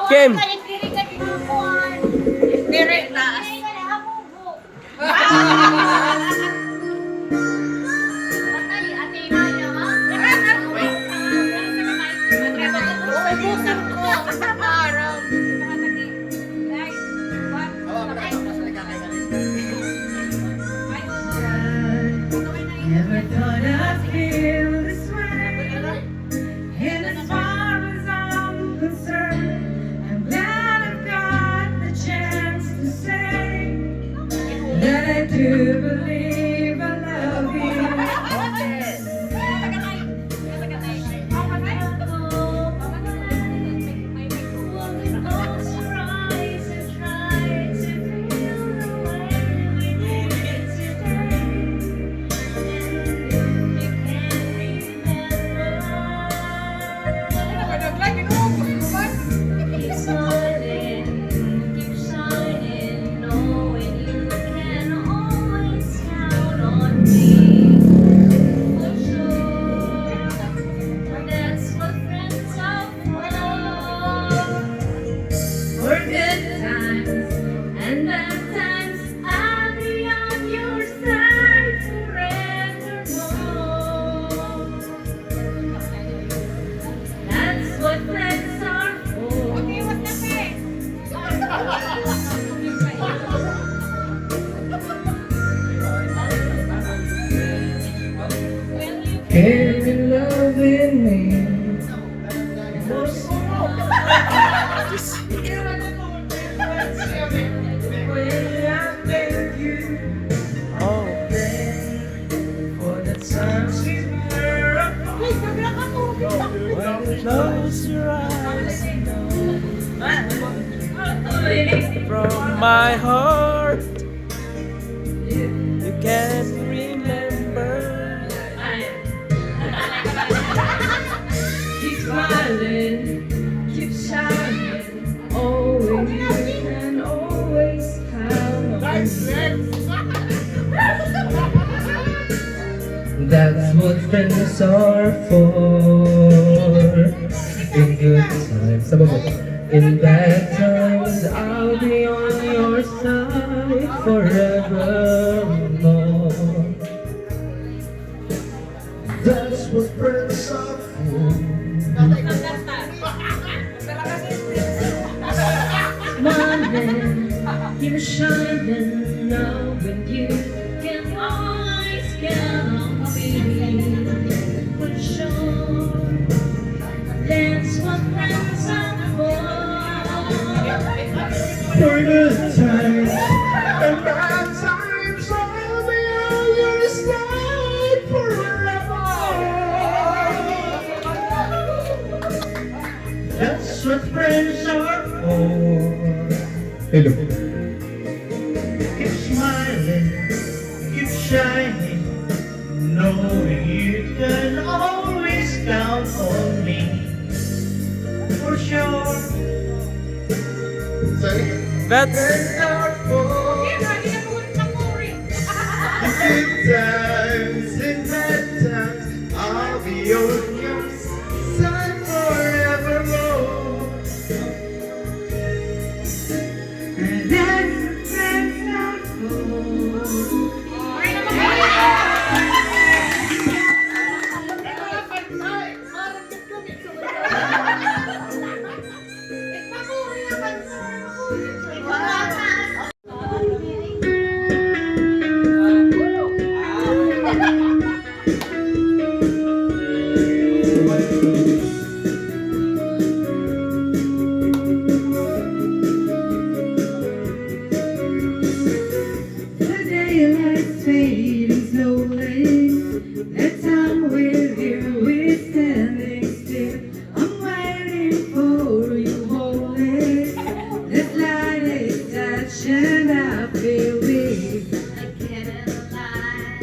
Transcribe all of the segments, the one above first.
Kim. Dire taas. Ubusan ko. Araw. Never thought I'd feel this way. And as far as I'm concerned, I'm glad I've got the chance to say that I do believe I love you. Close your eyes and try to feel the way we did today. And if you can remember, keep smiling, keep shining, knowing you can always count on me. For sure, that's what friends are for. For good times and bad times, I'll be on your side forevermore. That's what friends are for. Came in loving me. When I thank you Oh. for the times we were apart. When you close your eyes from my heart, you can't remember. Keep smiling, keep shining. Always, you can always count on me. That's what friends are for. In good times, sa baba. In bad times, I'll be on your side forevermore. That's what friends are for. Smiling, keep shining, knowing you can always count on me. For sure, that's what friends are for. For good times and bad times, I'll be on your side forever. That's what friends are for. Hello. Keep smiling, keep shining, knowing you can always count on me. For sure. That's Good times and bad times, I'll be on your side forevermore. And that's what friends are for. The daylight's fading slowly. The time with you is standing still. I'm waiting for you only. The slightest touch and I feel weak. I cannot lie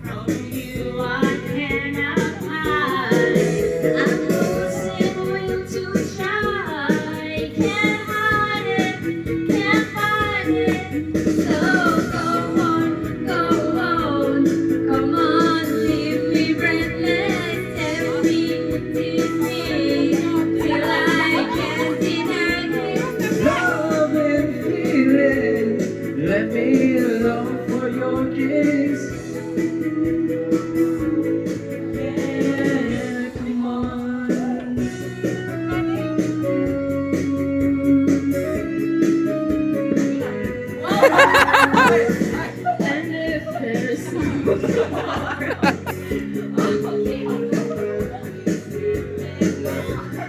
from you. I cannot hide. I'm losing will to try. Can't hide it, can't fight it. So go on, come on, leave me breathless. Tell me, tease me till I can't. And if there's no tomorrow, I'll be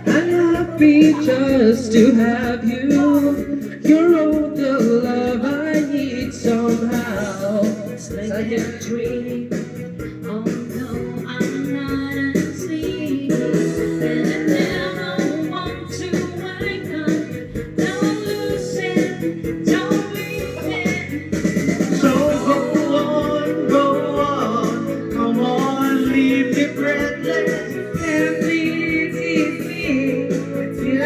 I'm happy just to have you. You're all the love I need somehow. It's like a dream. Oh no, I'm not asleep. And I never want to wake up. Don't lose it, don't leave it. So go on, go on. Come on, leave me breathless. And please tease me till I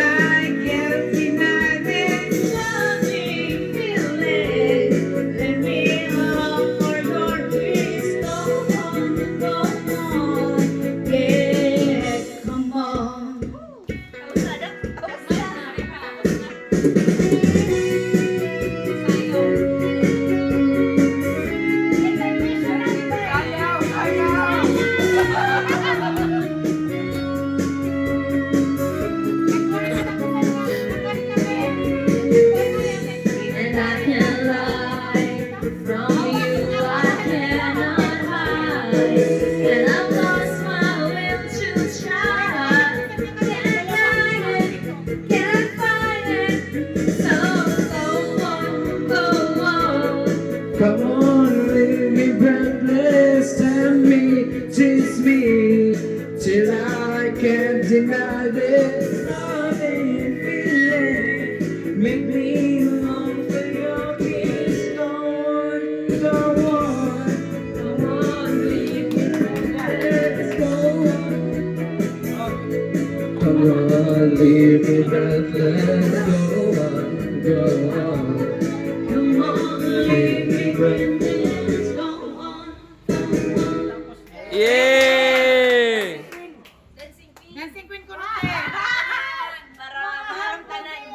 can't deny this Loving feeling. Let me long for your kiss. Go on, go on. Yeah, come on. Tapos na. Tapos na. Ayaw, ayaw. And I can't lie from you, I cannot hide. And I've lost my will to try. Can't hide it, can't fight it. So go on, go on. Come on, leave me breathless and me, tease me till I can't deny this loving feeling. Make me long for your kiss. Go on, go on, Come on, leave me let's go on. Come on, leave me breathless. Go on, go on. Come on, leave me breathless. Go on, go on. Yeah! Dancing queen ko na eh. Para parang tanan.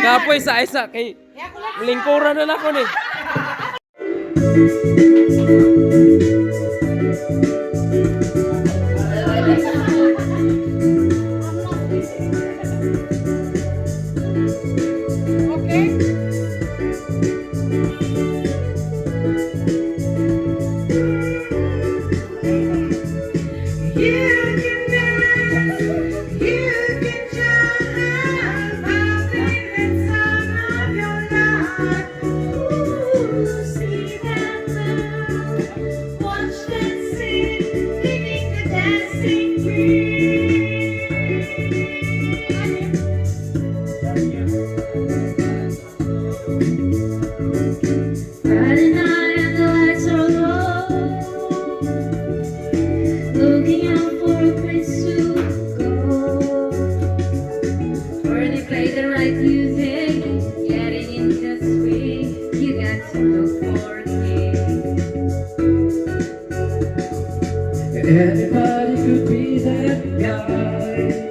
Kapoy sa isa kay lingkuran na lang ko ni. Okay? You can dance, you can jive, I'll be the time of your life. Ooh, see that move, watch that scene, living the dancing queen. Friday night and the lights are low, looking out for a place to go. Where they play the right music, getting in the swing. You got to look for a king. Anybody could be that guy.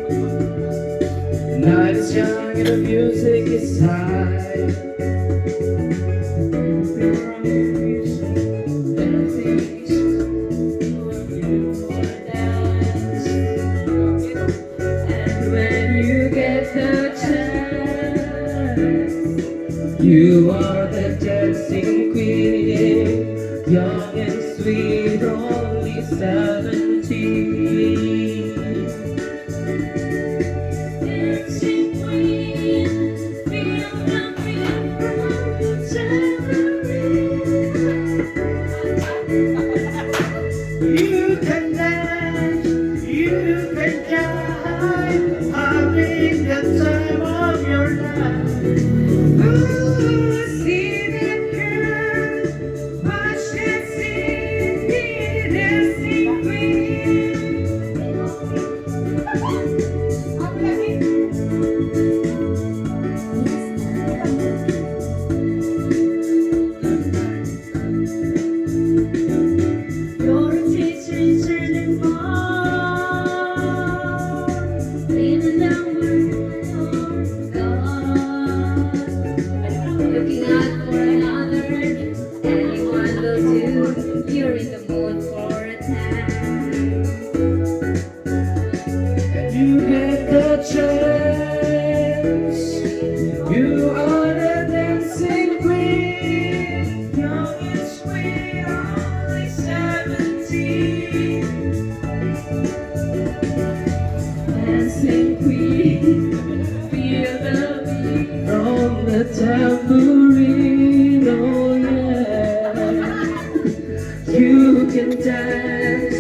Night is young and the music is high. And when you get the chance, You are the dancing queen, young and sweet, only 17. Dancing queen, feel the beat from the tambourine. You can dance, you can jive, having the time of your life. Ooh, see that girl, watch that scene, be dancing queen. Tambourine, oh yeah. You can dance.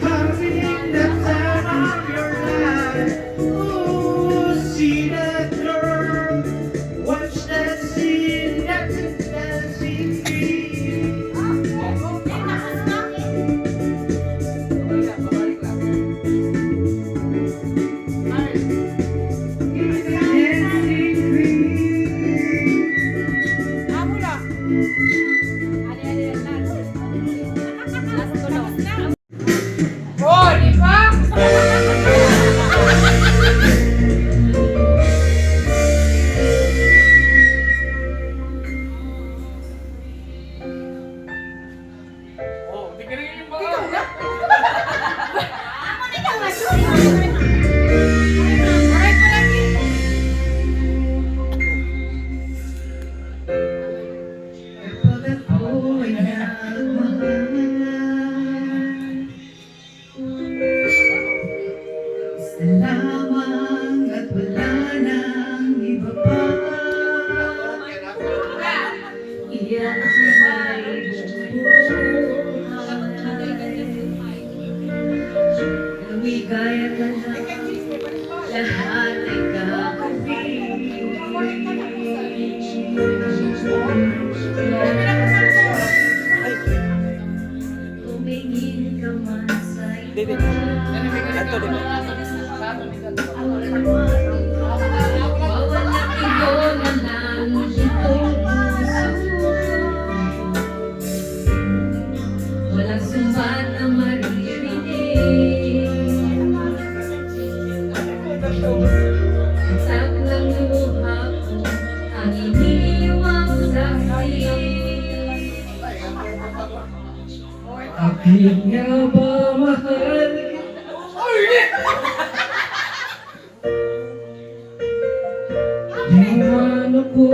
Having the time of your life. Ooh, see that girl. Watch that scene, that's a dancing queen. Dancing queen. Oh, di ba? Oh, di ka rin yung baka. Kapag ako ay nagmahal, isa lamang at wala nang iba pa. Iyan ay buhay. Lumigaya ka na, lahat ay gagawin. Tumingin ka man sa iba. Walang igo na lang itong puso ko. Walang sumbat na maririnig. Tag ng luha ko ang iniwang saksi. Bakit nga ba mahal kita? Di man ako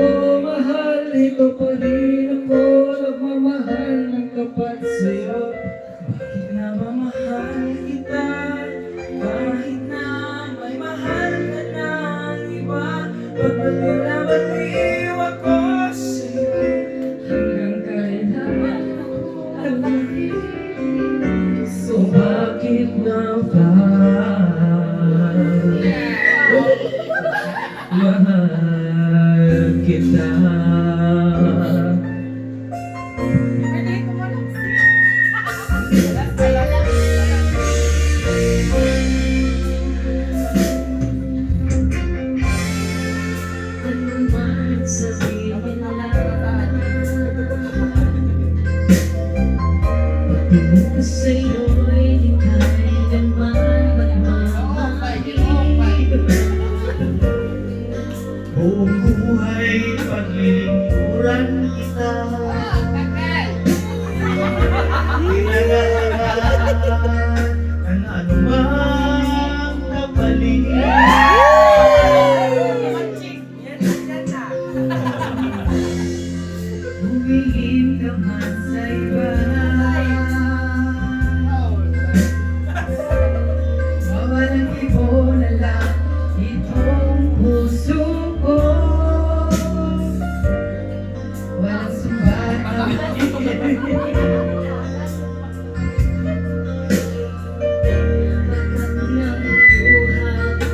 mahal, ikaw pa rin ako nagmamahal ng tapat sa'yo. Bakit nga ba mahal kita? Kahit na may mahal ka ng iba, pagbaliw na baliw ako sa'yo. Hanggang kailan ako So bakit nga ba mahal kita? Ano man sabihin nila, pagtingin ko sa'yo'y di kailanman magmamahal. Buong buhay paglilingkuran kita. Pinangalangan ng anumang kapalit. Tumingin ka man sa iba, mawalang ibo na lang itong puso ko. Walang sumbat ang Pagkat ng luha ko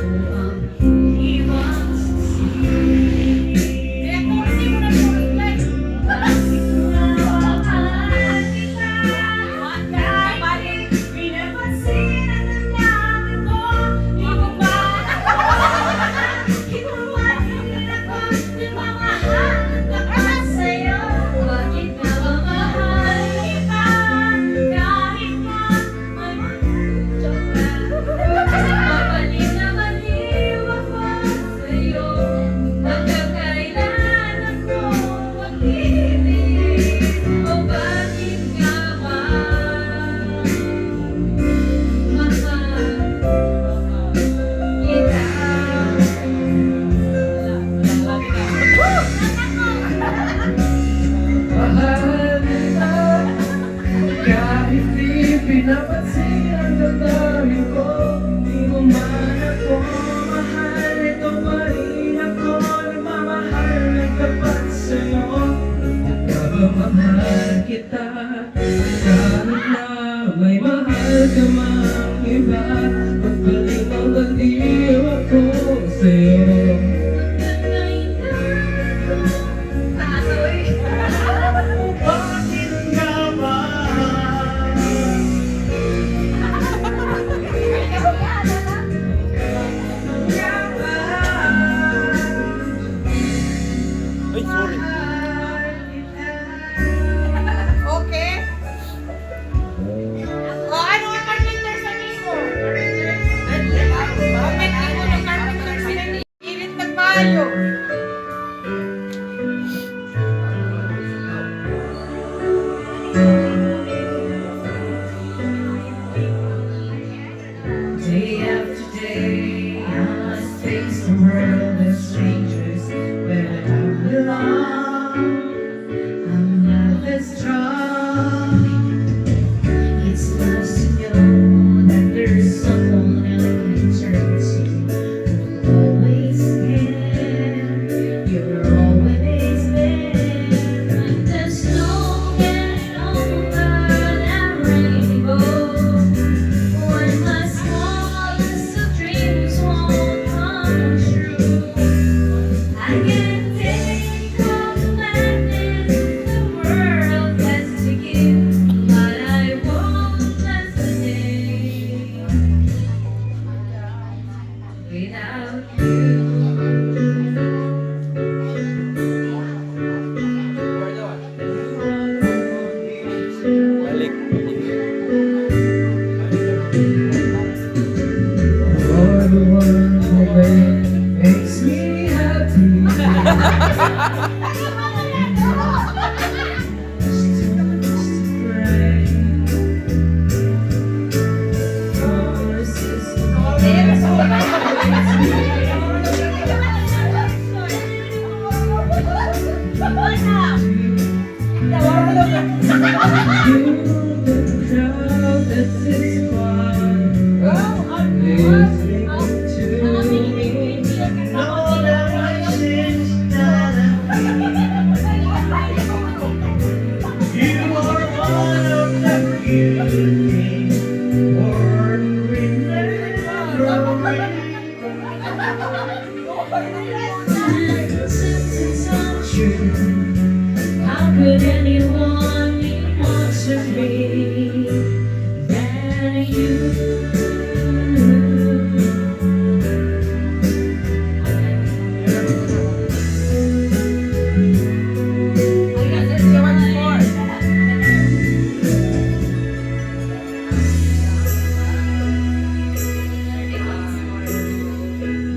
without you. Balik. You're the one who makes me happy. You the crowd that sits quiet, listening to me. Know that my sins that you are one of the few things worth remembering. Since it's all true, how could anyone be more to me than you?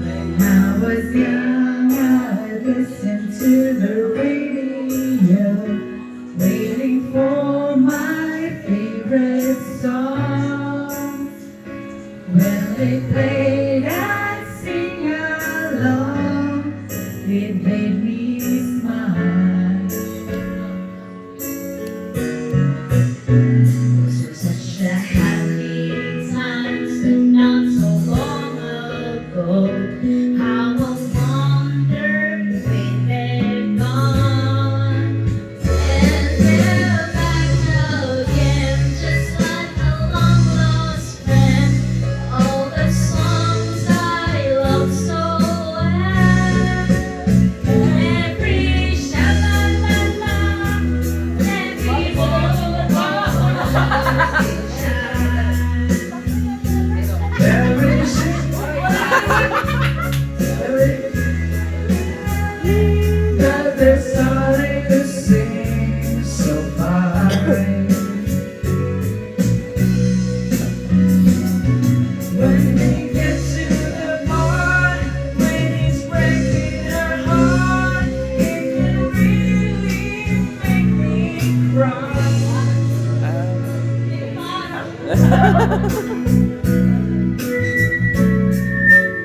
When I was young, I listened to the radio, waiting for my favorite songs. When they played, I'd sing along. It made me smile. Those were such a happy times and not so long ago. How I wonder where they've gone. And they're back again, just like a long lost friend. All the songs I love so well. Every sha-la-la-la, every Every that they're starting to sing so fine. When they get to the part when he's breaking her heart, it can really make me cry.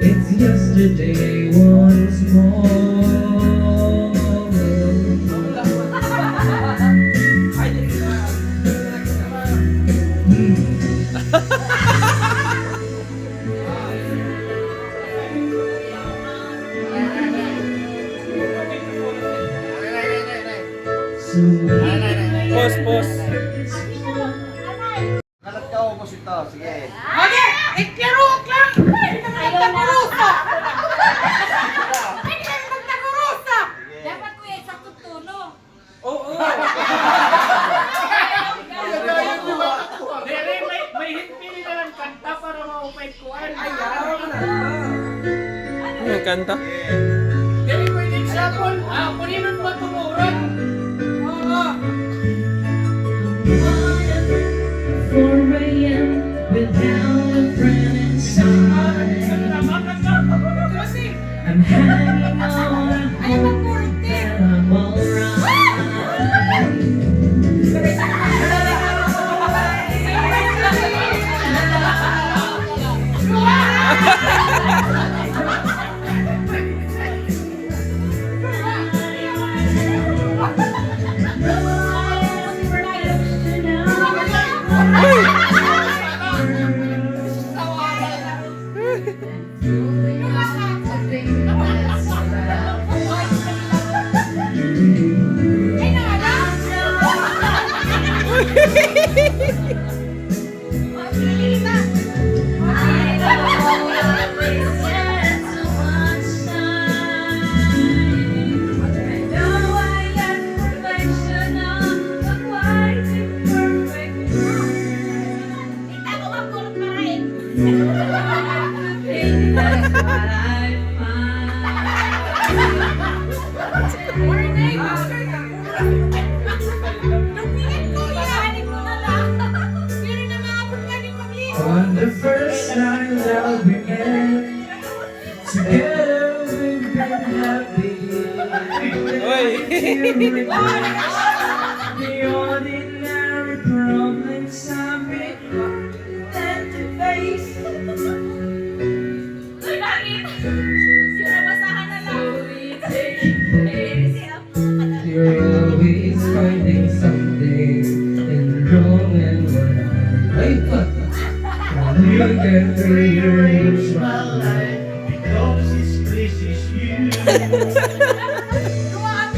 It's yesterday once more. So Pause, pause. Kalat ka, ubos ito. Sige. Oye, ikirok lang! Nagtagurusa! Nagtagurusa! Dapat kuya, sakto tono. Oo. Dere, may hitpili na lang kanta para maupay kuan. Ano yung kanta? Dere, pwede example. Ah, kuninon ba tumuran? Oo. 4 a.m. without a friend inside. I'm hanging on, hope that I'm alright. I know I wasted so much time. I know I lack perfection, I'm a quite imperfect girl. Itago ka, pulot pa rin. Think that's you replace the ordinary problems I've been meant to face. Uy, bakit? Sira basahan na lang. You're always finding something and wrong and what I You can rearrange my life. Because it pleases you.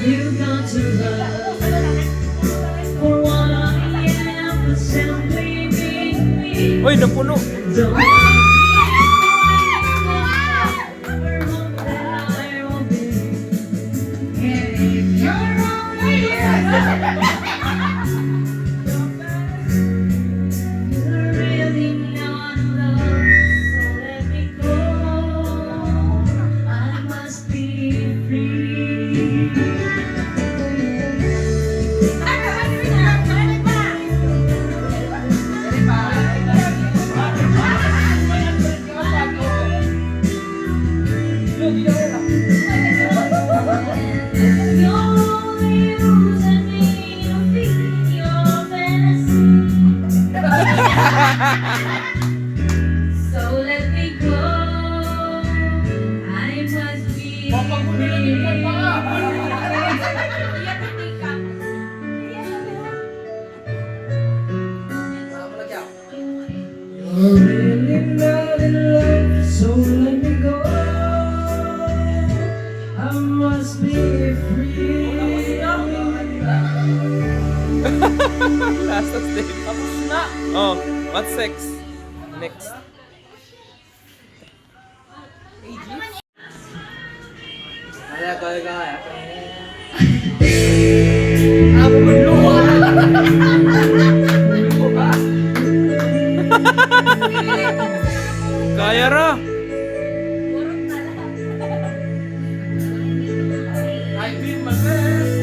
You got to love for what I am, for simply being me. Uy, napuno. Don't ever hope that I will be. And if you're only you're really not in love, so let me go. I must be free. You're only using me to feed your fantasy. So let me go. I must be free. Iyak hindi ka. You're really not in love, so let me go. I must be free. Last step. Tapos na. Oh, what's next? Next. Kaya, kaya, kaya. Ako magluha. Luha. Kaya ra. Burot na lang. I did my best.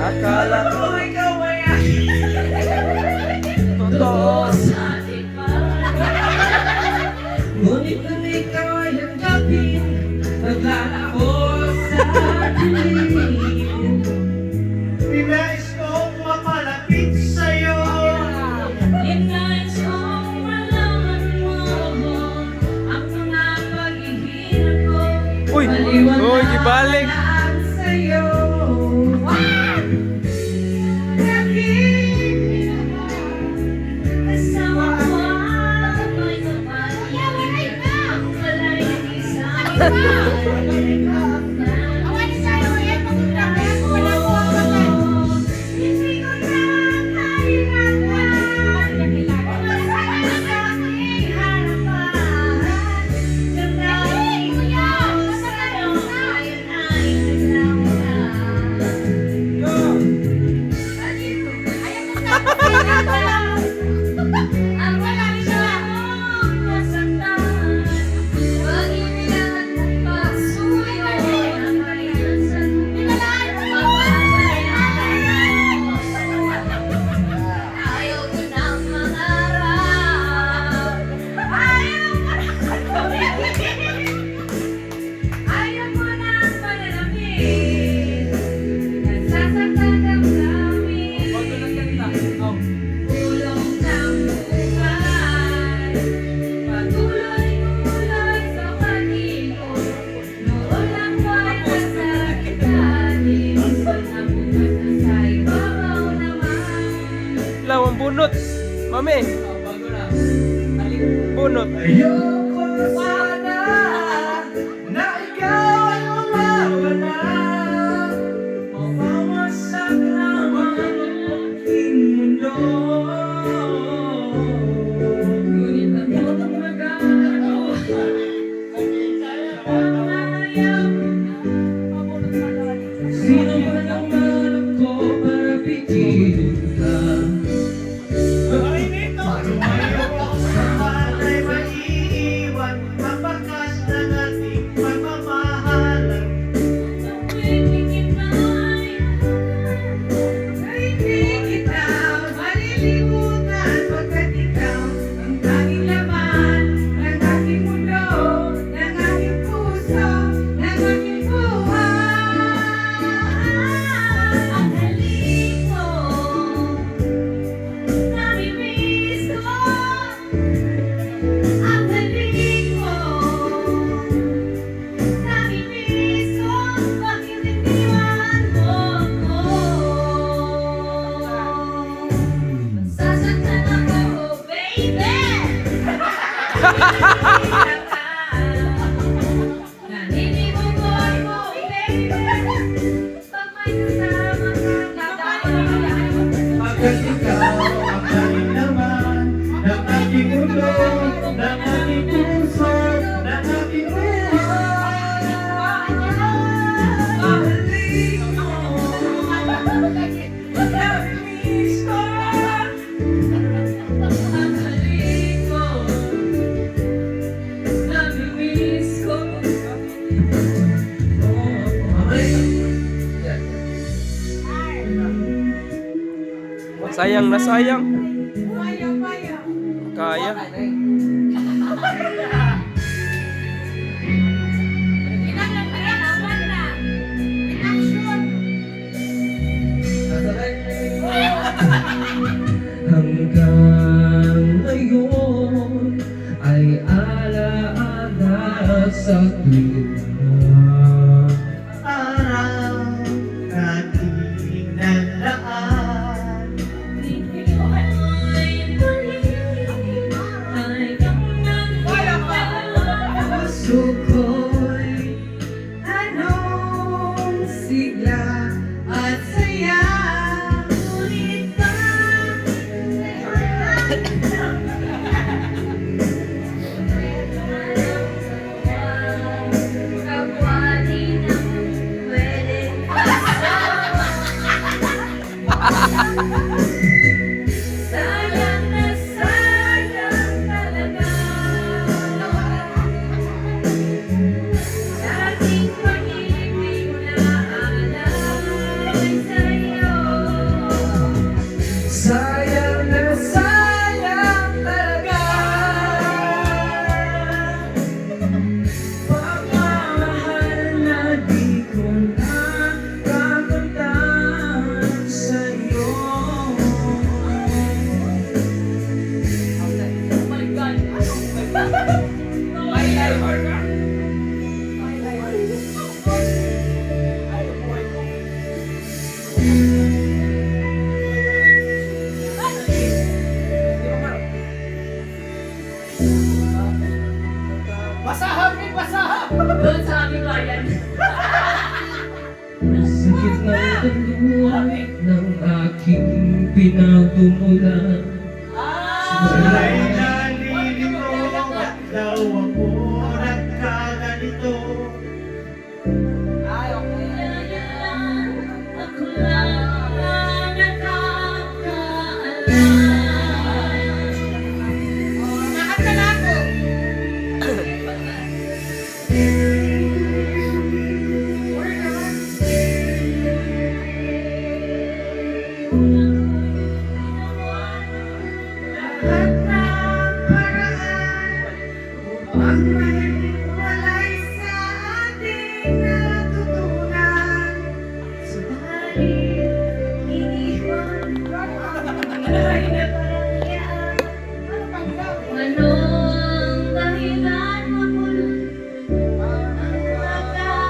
Akala ko Ikaw ay totoo. Sa Ngunit nang ikaw ay hanggapin, naglalaho sa dilim. Pinais kong mapalapit sa'yo. Inais kong malaman mo ang mga paghihirap ko. Uy! Uy, gibalik! Ang sa'yo. Aking Kasama ko ang may kapatid. Wala'y isang Awanin tayo eh. Pagod wala ko ang patay. Hindi ko na kailangan sa aking harapan. Damdamin ko sa'yo ngayon ay naglawan. Ayaw mo na. Ang wala siyang nasaktan. Pag-ibig at pagsuyo ang kailangan mapabayaan. Ayaw ko nang mangarap. Ayaw ko nang Ayaw ko nang pananamit. Nasasaktan damdamin. Bago ng kanta. Oh. Pulong ng buhay, patuloy-tuloy sa pag-ikot. Noon ako'y nasa ilalim, nabukas na sa ibabaw naman. Lawang bunot. Mami, Oh, bago na. Alik. Bunot. Ayoko sana na ikaw ay mawawala. Mawawasak lamang ang aking mundo. Ngunit ako mag-aano, ang ayaw. Sino ba naman ako para pigilin ka? Lumayo ako sa palay maiiwan. Sayang na sayang. Payo, payo. Kaya. In action na. In action. Hanggang ngayon ay alaala sa tuwing Araw nating nalaan. Ay muli ay kang Puso ko'y anong sigla at saya. Ngunit kapwa di na pwede. Sayang na sayang talaga. Laging pag-ibig na alay sa'yo. Sayang na sayang talaga. Pagmamahal na di ko nakakamtan sa'yo. Basahan, may basahan! Doon sa aming bayan. Sakit ng kaluhan ng aking pinagumulan. Ay nalilito, ba't daw ako nagkaganito? Kaya lang, ako lang ang nakakaalam. Nakanta na ako. Lahat ng paraan upang mahiwalay sa ating natutunan. Subalit, iniwan ay naparangyan. Ano ang dahilan, ako lang ang nakakaalam.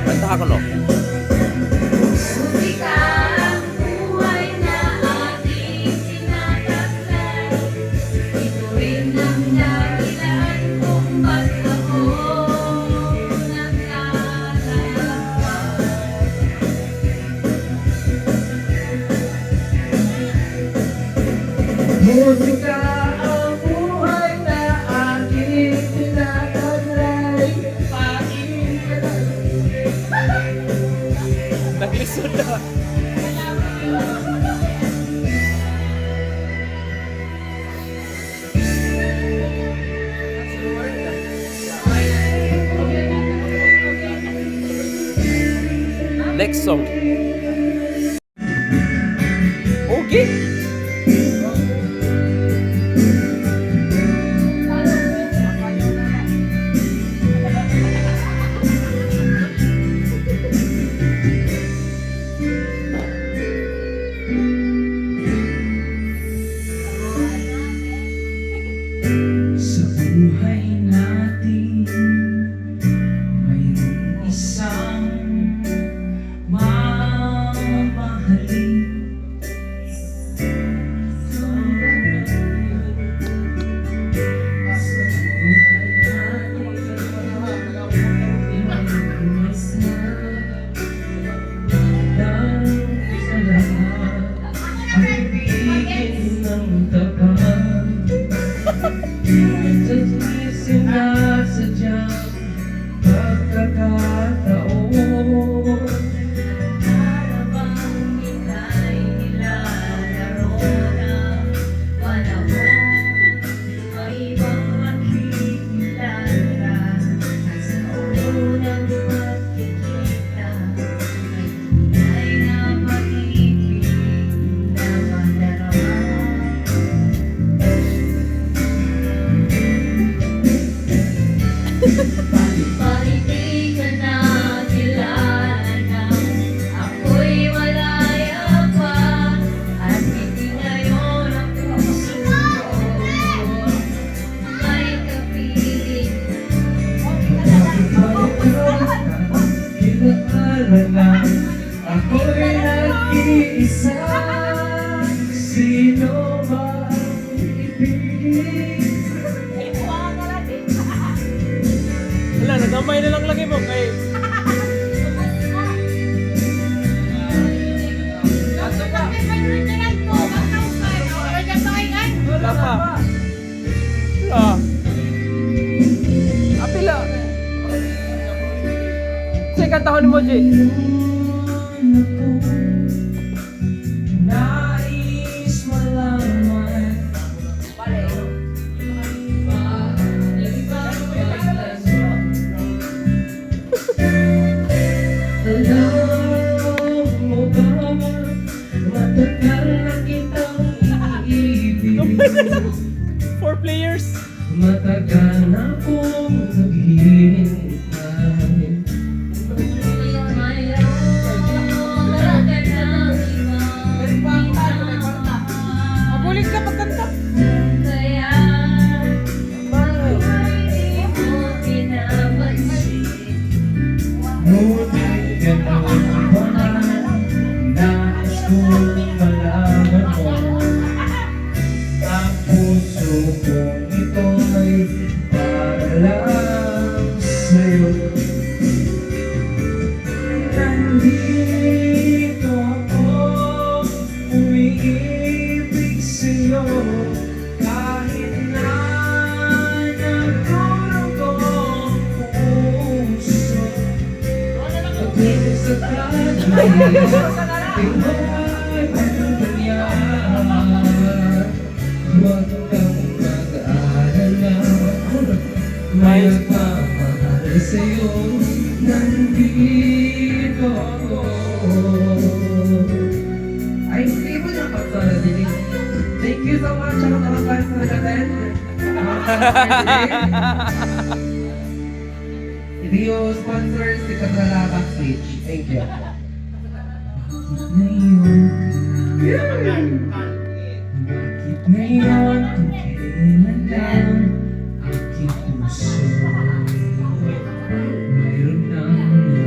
Kanta ako, no? Musika ang buhay na ating tinataglay. Ito rin ang dahilan kung ba't ako naglalakbay. Musika ang buhay na aking tinataglay. Naglisod na. Next song. Okay. Sa buhay natin, mayroong isang mahalaga. Nag-aalala, ako'y nag-iisa. Sino ba ang iibigin? Wala, nagamay na lang lagi mo kay. Wala pa. Wala. Apila. Sige, kantahon mo, Jay. Nais malaman. Alam mo ba, matagal na kitang iniibig. Gamay na lang. Four players. Matagal na akong naghihintay. Mabulig ka pagkanta. Kaya ako'y di mo pinapansin. Ngunit ganun pa man, nais kong malaman mo, ang puso kong ito'y para lang sa'yo. Nandito ako, umiibig sa'yo, kahit na nagdurugo ang puso. Kung sakali, iwan niya, huwag kang mag-alala. May nagmamahal sa'yo, nandito ako. Ay, hindi mo na pagparadinig. Thank you so much sa mga fans na nag-attend. Ito yung sponsors si Katrala Backstage. Thank you. Ngayon ka lang? Bakit ngayon kung kailan lang aking puso mayroon ng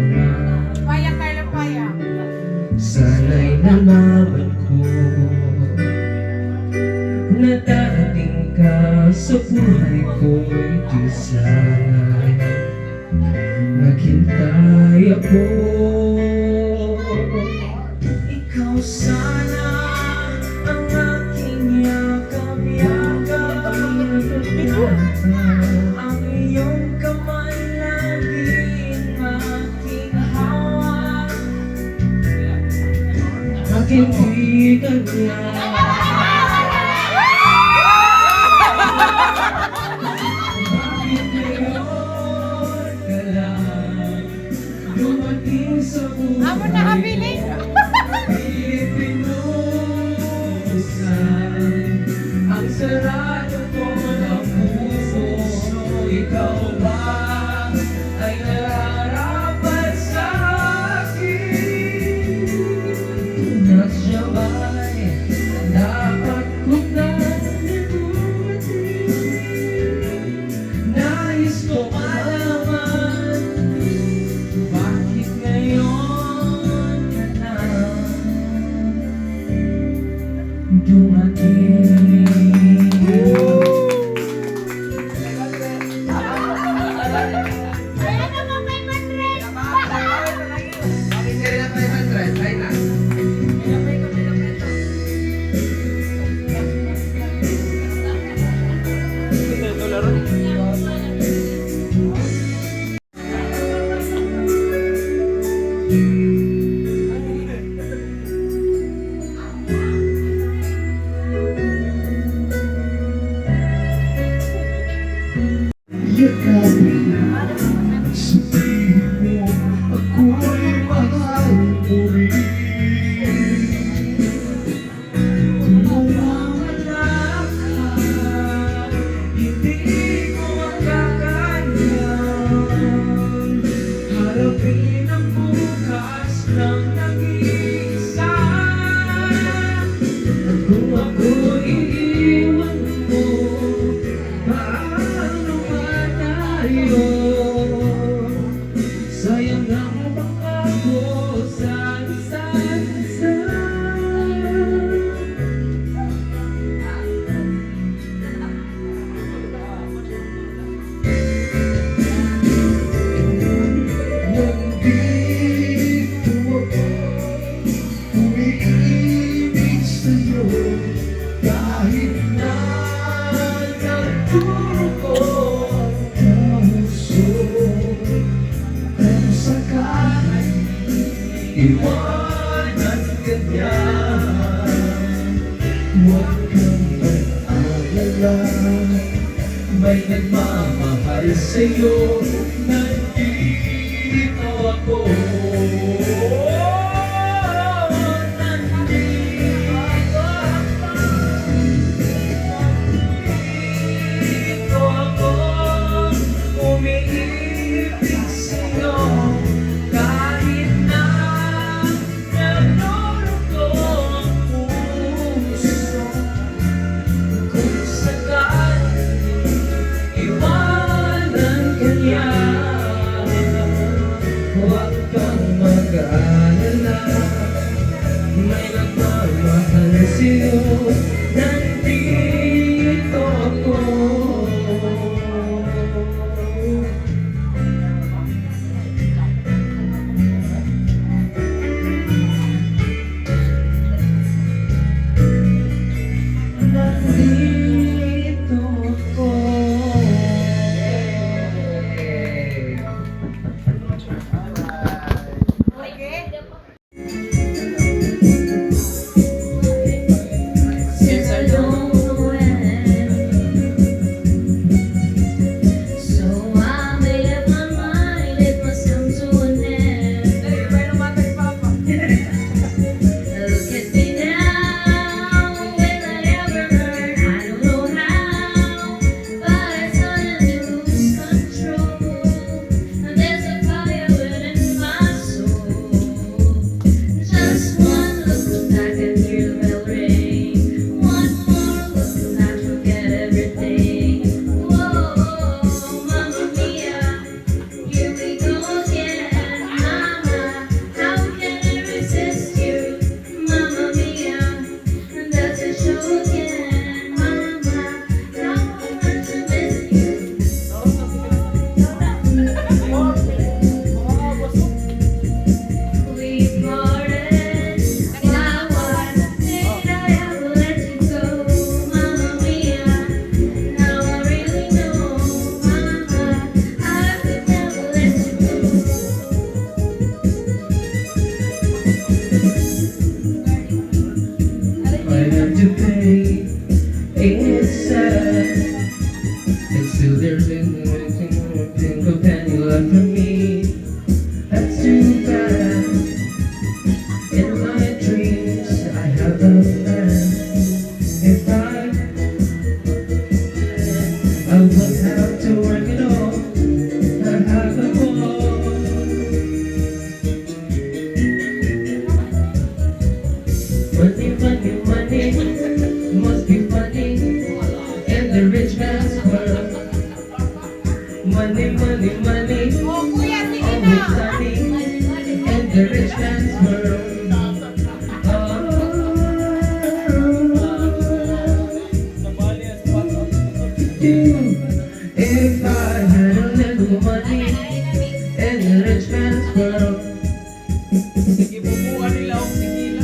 laman? Paya, Carla, paya. Sana'y nalaman ko na darating ka sa buhay ko. Di sana naghintay ako. Ikaw sana ang aking yakap-yakap. Ang iyong kamay laging aking hawak. Aking di kanya. Bakit ngayon ka lang dumating sa buhay Amo na habilin. ko? Pinuusan ang sarado ko ng puso. Ikaw ba ay nararapat sa akin? Na siya ba'y dapat kong nalimutin? Nais ko malaman, bakit ngayon ka lang dumating? Ayan naman 500. Okay, sir, na 500. Ay na. Ito laro. Yakapin at sabihin mo ako'y mahal mo rin. Kung mawawala ka, hindi ko makakayang harapin ang bukas ng nag-iisa. At kung ako iiwan mo, paano ba tayo? Sayang ang Iwanan ka niya. Huwag kang mag-alala, may nagmamahal sa'yo. Nandito ako. Nandito ako. Nandito ako. Umiibig sa'yo. Kahit na nalulungkot ang puso. Kung sakali iwanan ka niya, huwag kang mag-alala, may nagmamahal sa'yo. Nandito ako. Nandito ako. Since I don't know when, so I made up my mind it must come to an end. Look at me now, will I ever learn? I don't know how, but I suddenly lose control. And there's a fire within my soul. Just one look back and hear the bell ring. One more look and I forget everything. Whoa, Mamma Mia, here we go again. Mama, how can I resist you? Mamma Mia, and that's a show again. Mama, how am I to miss you? We parted. Why did I ever let you go, Mamma Mia? Now I really know, Mama, I could never let you go. I have to pay. It's sad. And still there's a single penny left for me. That's too bad. In my dreams, I have a plan. If I won't have to work at all. I have a ball. Money, money, money must be funny in the rich man's world. Money, money, money, Oh, kuya, sige always na. sunny in the rich man's world. Oh. If I had a little money in the rich man's world. Sige, bubuan nila og tequila.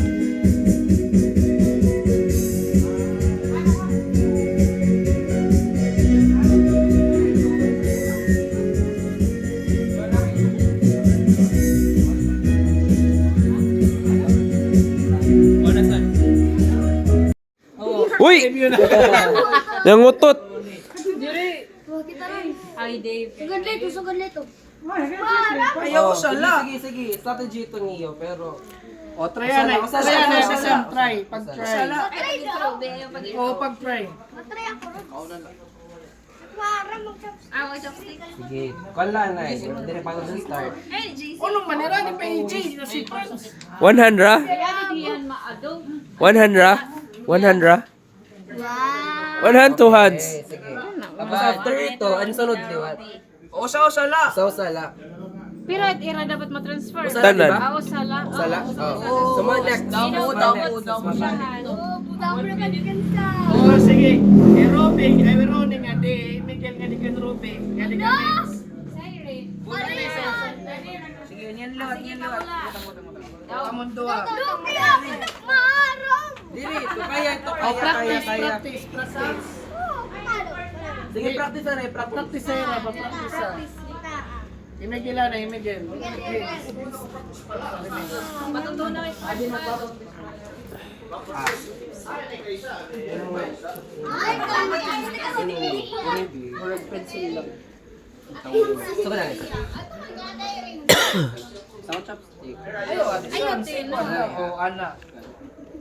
Uy! Nangutot! Ay, Dave. Sugad lito, sugad lito. Ayaw ko sala. Sige, sige. Strategy ito niyo, pero... O, try na. Usala, Try na, usala. kasam, try. Pag try. Try daw. O, pag try. Matry ako ron. Para mag-chopstick. Ah, chopstick. Sige. Kala na eh. Hindi na pa sa start. Ay, JC. Unong manira ni PJ na si Franz. One hand ra? One hand ra? One hand ra? Wow. One hand, two hands. Okay, sige. Tapos after ito, ano sunod liwat? O, sa usala. Sa usala. Pero at era dapat matransfer. Usala, Tanan. diba? Ah, usala. Usala? Oo. So, mga next. Damo, damo, damo. Oh, buta ko na kansa. O, sige. Aerobic, ay running nga di. Miguel nga di kan Rubik. Nga di kan mix. Sige, yan liwat, yan liwat. Kamundo ah. Lupi ako nagmaarong. Dili, ito kaya, ito O, kaya, kaya, practice, kaya. practice, practice. Oh, palo. Sige, practice na eh, practice. Practice na, pa-practice ah. Imigil na, imigil. Murag pencil lang. So, ba lang ito? Sa chopstick. Ayo, Oh, ana.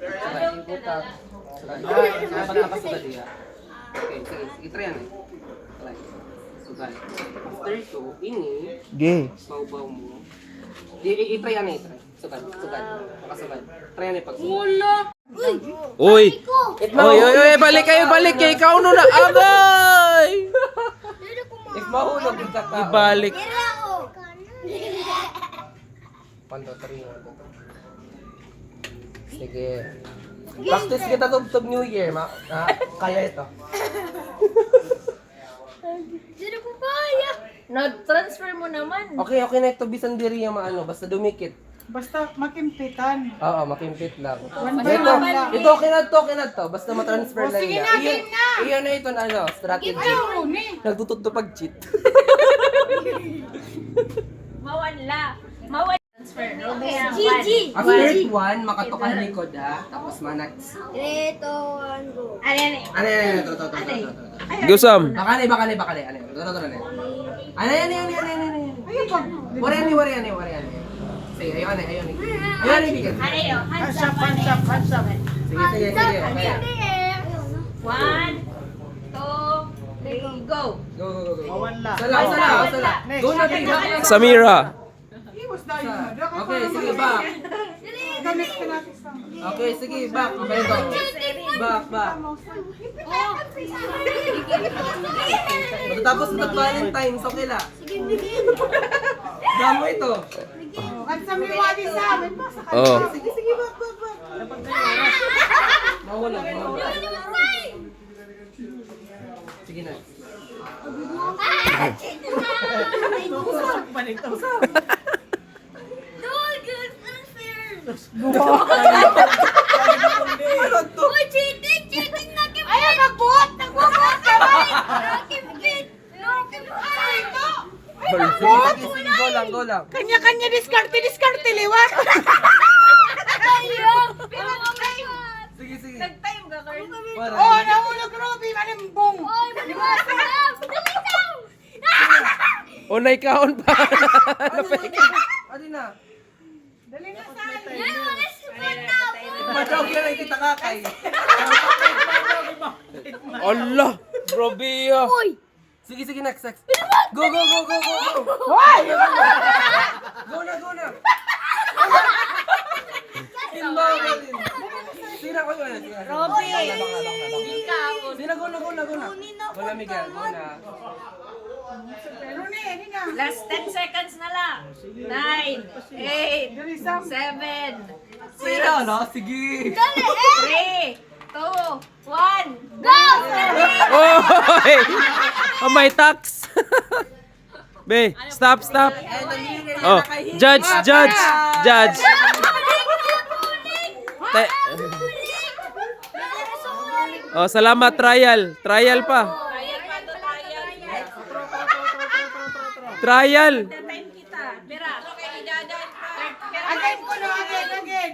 Ayaw, butak. Dapat nakasugad niya. Okay, sige. Sige, try yan eh. Try. Sugad. After ito, ini, Gay. bawbaw mo. I-try yan eh, try. Sugad, sugad. Makasugad. Try yan eh pag sugad. Uy! Uy, uy, uy, balik kayo, balik kayo. Ikaw no na, agay! If mahulog, ikaka. Ibalik. 1, 2, 3, 1, 2, 3. Sige. Practice kita tugtog New Year, ma. Ah, kaya ito. Nag-transfer mo naman. Okay, okay na ito. Bisan diri yung maano. Basta dumikit. Basta makimpitan. Oo, makimpit lang. One by Ito, one lang. ito okay na to, okay na to. Basta matransfer Oh, lang sige niya. na, game na! Iyon na ito na ano, strategy. Ay, Rooney. Nagtutugtog pag cheat. Mawala. Mawala. Transfer. Okay. GG. After one, makatukan likod ha. Tapos manax. 3, 2, 1, go. Ano yan eh? Ano yan, ano, to, to, to, to, to, to. Gusam. Bakali, bakali, bakali. Ano, to, to, to, ano. Ano yan, ano yan, ano yan, ano yan. Ayun pag... Wari yan, wari yan, wari yan. Sige, ayun, ayun, ayun. Ayun, ayun, Ano yun? Hands up, hands up, hands up. Sige, sige, sige. Okay. One, two, three, go. Go, go, go, go. Mawala. Sala, sala, sala. Next. Go na, babe. Samira. Iwas tayo na. Okay, sige, back. Gamit ka natin sa... Okay, sige, back. Okay, go. Back, back. Matatapos na Valentine's, okay la. Damo ito. Oh, at sa may wali sa amin pa sa Oh. kanila. Sige, sige, back, back, back. Mawala, mawala. Sige na. Uy, cheating! Cheating na kim! Ay, nagbuhat! Nagbuhat ka ba? Nakimpit! Nakimpit! Sige, sige, sige, go lang, go lang. Kanya-kanya diskarte, diskarte, liwat. Ayaw! Pero okay! Sige, sige. Nag-time ka, Carl. Wala. Oh, nahulog, Robby. Manimbong. Oy, maniwasa na! Dali daw! Unay kaon pa. Ano na? Ano na? Dali na sa akin. Yan, wala si Bata! Madog yan ay kita kakay. Allah! Grabe ah. Uy! Sige, sige, next, next. Go, go, go, go, go, go. Go na, go na. Inbaw, Sira ko yun. Robby! Sira, go na, go na, go na. Go na, Miguel, go na. Rooney, ano na? Last 10 seconds na lang. 9, 8, Dali, Sam. 7, Sira, no? Sige. 3, 2, 1. Go! Oy! Oh, may tax. Be, stop, stop. Oh, judge, judge, judge. Oh, salamat trial. Trial pa. Trial pa to, trial. Trial. Time kita. Pera. Again ko no, again, again.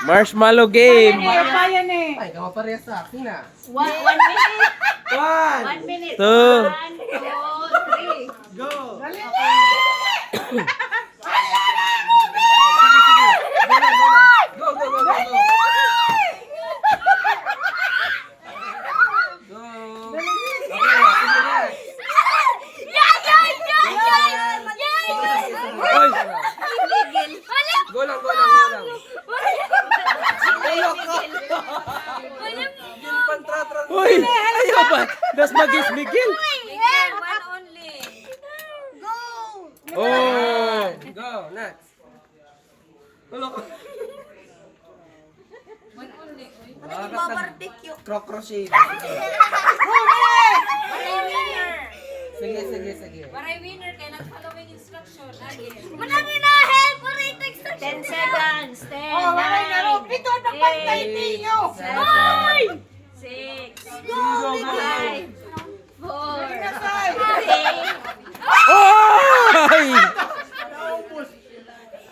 Marshmallow game. Eh, pa yan eh. Ay, kamu parehas sa akin ah. 1 minute. One! 1 minute. Two. 1, 2, 3. Go. Dali. Sige, sige. Go na, go na. Go, go, go, go, go. Go. Okay, sige na. Yeah, yeah, yeah, yeah! Yeah! Oy! Go lang, go lang, go lang. Ayoko! Pantra-tra. Uy! Ayaw ba? Das magis Miguel. Miguel, one only. Go! Oh! Go, next. Wala ko. One only. Barbecue. Croc-crochet. Waray winner. Sige, sige, sige. Waray winner kay nag-following instruction. Again. Manang na help! Waray instruction 10 seconds. 10, Oh, waray na, Robby. Ito, napantay niyo. Hoy! 6, Go, go, go. 5, 4, Nasay. 3, Oy!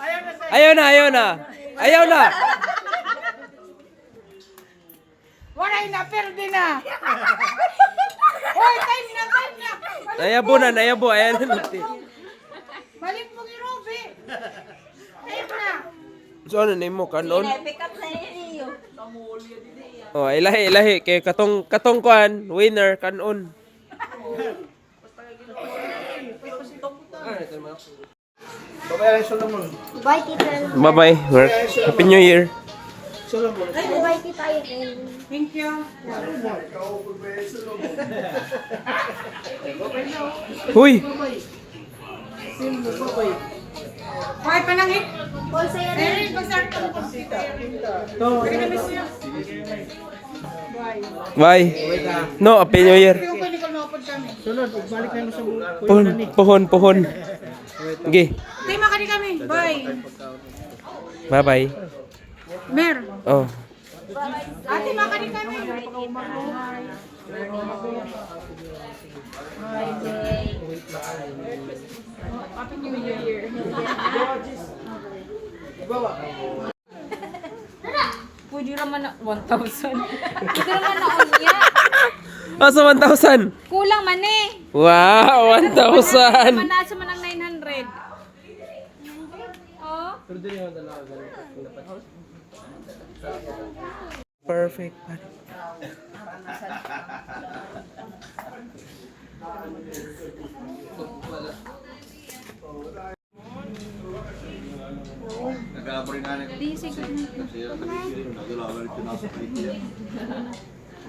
Ayaw na sa Ayaw na, ayaw na. Ayaw na. Waray na, perde na. Hoy, time na, time na. Nayabo na, nayabo. Ayan na. Balik mo ni Ruby. Time na. So ano nimo kanon? Pick up na niyo. Oh, ilahi ilahi kay katong katong kuan winner kanon. Bye-bye, Solomon. Bye, Tita. Bye-bye. Mark. Happy New Year. Solomon. Bye, Tita Irene. Thank you. Huy. Hoy, panangit. Paul, sa'yo rin. Erin, pag-start ka mo computer. Kaya na siya. Bye. No, Happy New Year. Hindi ko pwede kung maupod kami. Sunod, balik na mo sa Pohon, pohon, pohon. Okay. Tema ka kami. Bye. Bye-bye. Mer. Oh. Ate, makani kami. Happy New Year. Pwede raman na 1,000. Pwede raman na unya. Asa 1,000? Kulang man eh. Wow, 1,000. Manasa man ang 900. Oh. Perfect. Pare.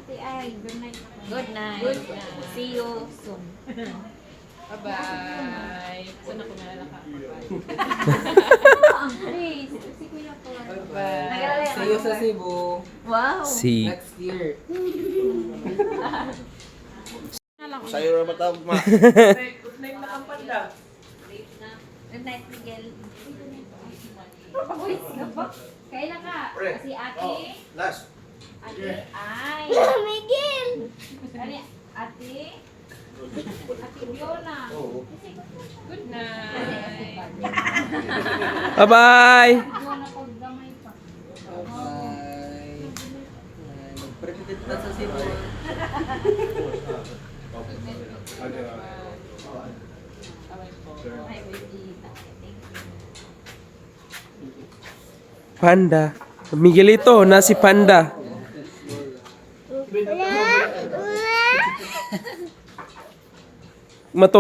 Ate Ay, good night. Good night. See you soon. Bye-bye. Saan ako nalala ka? Ang please. Si Kuya Paul. Bye. See you sa Cebu. Wow. See. Next year. Sa'yo na matawag, ma. Good night na ang panda. Good night, Miguel. Uy, kailan ka? Si Ate? Oh, Last. Ate Ay. Miguel! Ano yan? Ate? Ate Fiona. Good night. Bye-bye. Fiona pag gamay pa. Bye. Magpre ta sa Cebu. Ay, wait, thank you. Panda. Miguelito, na si Panda. Mato